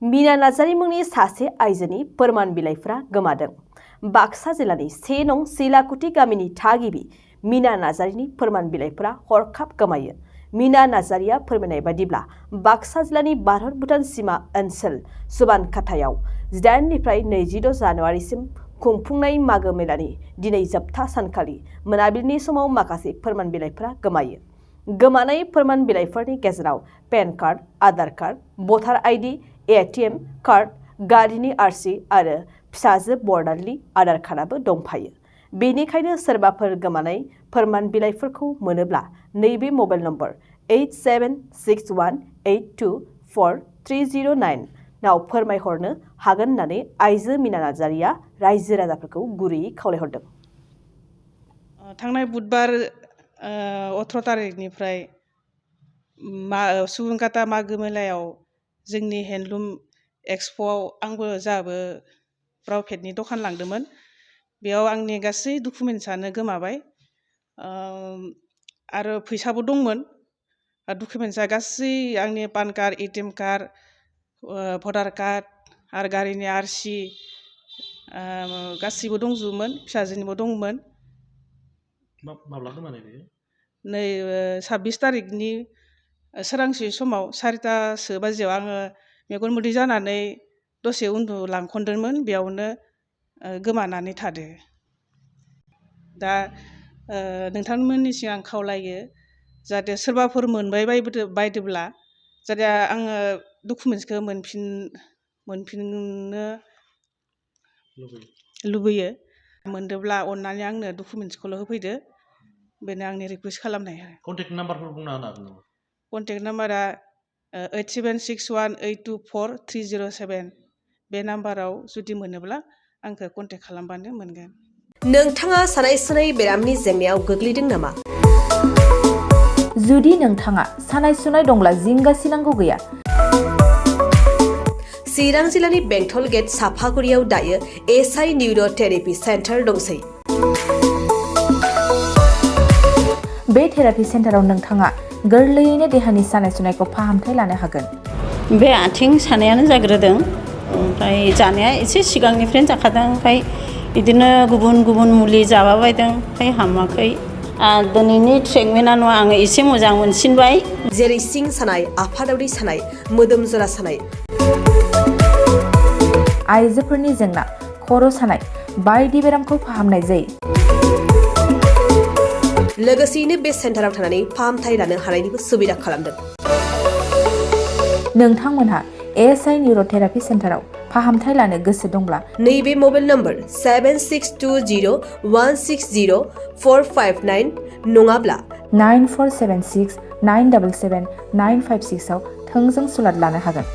मीना नार्जारी मुंनि सासे आइजोनि फोरमान बिलाइफोरा गोमादों। बाक्सा जिल्लानि 1 नं सिलाकुटी गामिनि थागिबि मीना नार्जारीनि फोरमान बिलाइफोरा हरखाब गोमायो। मीना नार्जारीया फोरमायनाय बायदिब्ला बाक्सा जिल्लानि भारत भुटान सीमा ओनसोल सुबानकाटायाव 18 निफ्राय 26 जानुवारिसिम खुंफुंनाय मागो मेलानि दिनै जोबथा सानखालि मोनाबिलिनि समाव माखासे फोरमान बिलाइफोरा गोमायो। गोमानाय फोरमान बिलाइफोरनि गेजेराव पेन कार्ड, आधार कार्ड, भटार आइडि, एटिएम कार्ड, गारिनि आरसि आरो फिसाजो बर्डारनि आधार कार्डआबो दंफायो। बेनिखायनो सोरबाफोर गोमानाय फोरमान बिलाइफोरखौ मोनोब्ला नैबे मबाइल नम्बर 8761824309 नाव फोरमायहरनो हागोन होननानै आइजो मीना नार्जारीया रायजो राजाफोरखौ गुरैयै खावलायहरदों। थांनाय बुधबार 18 तारिखनिफ्राय सुबुनकाटा मागो मेलायाव जोंनि हेन्डलुम एक्सप'आव आंबो जाहाबो ब्राउफेडनि दखान लांदोंमोन। बेयाव आंनि गासै डकुमेन्ट्सआनो गोमाबाय आरो फैसाबो दंमोन। डकुमेन्ट्सआ गासै आंनि पान कार्ड, एटिएम कार्ड, भटार कार्ड आरो गारिनि आरसि गासैबो दंजोबोमोन, फिसाजोनिबो दंमोन। माब्ला गोमानाय बेयो? नै 26 तारिखनि सोरांसि समाव 4टासो बाजियाव आङो मेगन मोदै जानानै दसे उन्दुलांखनदोंमोन, बेयावनो गोमानानै थादो। दा नोंथांमोननिसिम आं खावलायो जाहाथे सोरबाफोर मोनबाय बायदोब्ला जाहाथे आङो डकुमेन्ट्सखौ मोनफिननो लुबैयो। मोनदोंब्ला अननानै आंनो डकुमेन्ट्सखौल' होफैदो, बेनो आंनि रिकुवेस्ट खालामनाय। कन्टेक्ट नाम्बारफोर बुंना होनो हागोन नामा? कन्टेक्ट नाम्बारा 8761824307। बे नाम्बाराव जुदि मोनोब्ला आंखौ कन्टेक्ट खालामबानो मोनगोन। नोंथाङा सानाय सुनाय बेरामनि जेंनायाव गोग्लैदों नामा? जुदि नोंथाङा सानाय सुनाय दंब्ला जिंगा सिनांगौ गैया। चिरां जिल्लानि बेंटल गेट साफागुरियाव दायो एसआइ निउर' थेरापि सेन्टार दंसै। बे थेरापि सेन्टाराव नोंथाङा गोरलैयैनो देहानि सानाय सुनायखौ फाहामथाय लानो हागोन। बे आथिं सानायानो जाग्रोदों, ओमफ्राय जानाया एसे सिगांनिफ्रायनो जाखादों, ओमफ्राय बिदिनो गुबुन गुबुन मुलि जाबाबायदों, ओमफ्राय हामाखै। दिनैनि ट्रिटमेन्टआ आङो एसे मोजां मोनसिनबाय। जेरै सिं सानाय, आफादावरि सानाय, मोदोम जरा सानाय, आइजोफोरनि जेंना, खर' सानाय बायदि बेरामखौ फाहामनाय जायो। लोगोसेयैनो बे सेन्टाराव थानानै फाहामथाय लानो हानायनिबो सुबिदा खालामदों। नोंथांमोनहा एसआइ निउर' थेरापि सेन्टाराव फाहामथाय लानो गोसो दंब्ला नैबे मबाइल नम्बर 7620160459 नङाब्ला 9476977956 आव थोंजों सुलाद लानो हागोन।